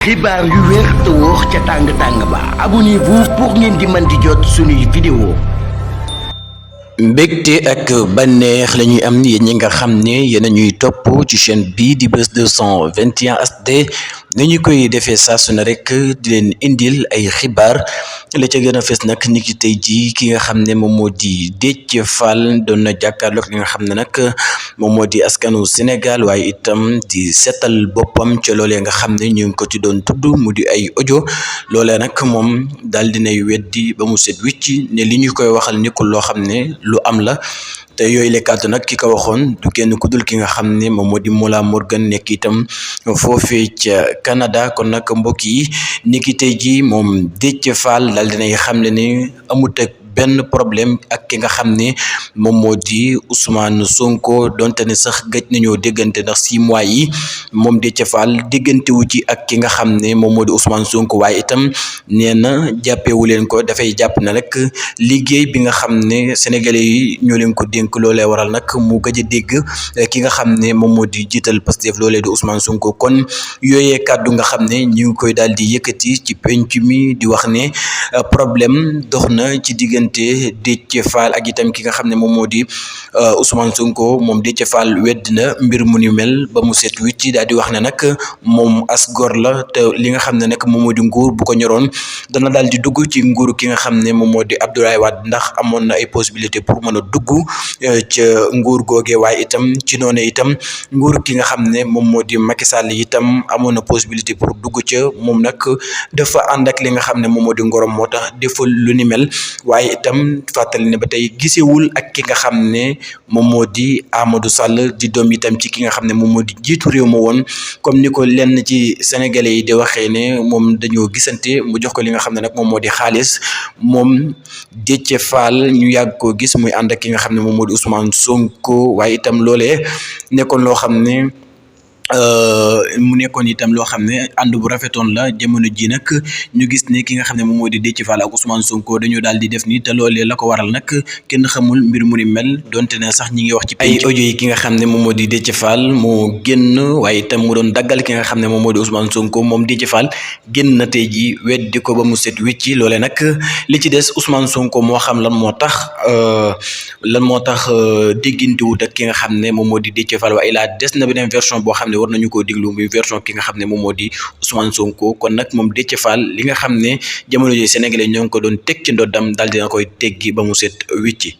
xibaar yu wér te wóor ca tàng ba abonnez-vous pour ngeen di mën di jot suñuy vidéo. mbégte ak bànneex la ñuy am yéen ñi nga xam ne yéen a ñuy topp ci chaîne bii di Buzz 221 HD ni ñu koy defee saa su ne rek di leen indil ay xibaar la ca gën a fees nag ni ki tey jii ki nga xam ne moom moo di Déthié Fall doon na jàkkaarloog li nga xam ne nag moom moo di askanu Sénégal waaye itam di seetal boppam ca loolee nga xam ne ñu ngi ko ci doon tudd mu di ay audio loolee nag moom daal dinay weddi ba mu set wicc ne li ñu koy waxal nekkul loo xam ne lu am la te yooyu le kàddu nag ki ko waxoon du kenn ku dul ki nga xam ne moom moo di Mollah Morgun nekk itam foofee ca Canada kon nag mbokk yi niki tey jii moom Déthié Fall daal dinay xam ne ni amut ak benn problème ak ki nga xam ne moom moo di Ousmane Sonko donte ne sax gëj nañoo déggante ndax 6 mois yi moom Déthié Fall déggante wu ci ak ki nga xam ne moom moo di Ousmane Sonko waaye itam nee na jàppewu leen ko dafay jàpp na rek liggéey bi nga xam ne sénégalais yi ñoo leen ko dénk loolee waral nag mu gëj a dégg ki nga xam ne moom moo di jiital Pastef loolee di Ousmane Sonko kon yooyee kàddu nga xam ne ñu ngi koy daal di yëkkati ci penc mi di wax ne problème dox na ci diggante Déthié Fall ak itam ki nga xam ne moom moo di Ousmane Sonko moom Déthié Fall wedd na mbir mu ni mel ba mu set wicc daal di wax ne nag moom as gor la te li nga xam ne nag moom moo di nguur bu ko ñoroon dana daal di dugg ci nguuru ki nga xam ne moom moo di Abdoulaye Wade ndax amoon na ay possibilité pour mën a dugg ca nguur googe waaye itam ci noonu itam nguur ki nga xam ne moom moo di Macky Sall itam amoon na possibilité pour dugg ca moom nag dafa ànd ak li nga xam ne moom moo di ngorom moo tax deful lu ni mel waaye itam fàttali ne ba tey gisewul ak ki nga xam ne moom moo di Amadou Sall di doom itam ci ki nga xam ne moom moo di jiitu réew ma woon comme ni ko lenn ci sénégalais yi di waxee ne moom dañoo gisante mu jox ko li nga xam ne nag moom moo di xaalis moom Déthié Fall ñu yàgg koo gis muy ànd ak ki nga xam ne moom moo di Ousmane Sonko waaye itam loolee nekkoon loo xam ne mu nekkoon itam loo xam ne ànd bu rafetoon la jamono ji nag ñu gis ne ki nga xam ne moom moo di Déthié Fall ak Ousmane Sonko dañoo daal di def ni te loolee la ko waral nag kenn xamul mbir mu ni mel donte ne sax ñi ngi wax ci ay audio yi ki nga xam ne moom moo di Déthié Fall moo génn waaye itam mu doon daggal ki nga xam ne moom moo di Ousmane Sonko moom Déthié Fall génn na tey ji weddi ko ba mu set wecci loolee nag li ci des Ousmane Sonko moo xam lan moo tax déggante wut ak ki nga xam ne moom moo di Déthié Fall waaye laa des na beneen version boo xam ne war nañu koo déglu muy version ki nga xam ne moom moo di Ousmane Sonko kon nag moom Déthié Fall li nga xam ne jamono ji sénégalais ñoo ngi ko doon teg ci ndoddam daal dina koy teggi ba mu set wicci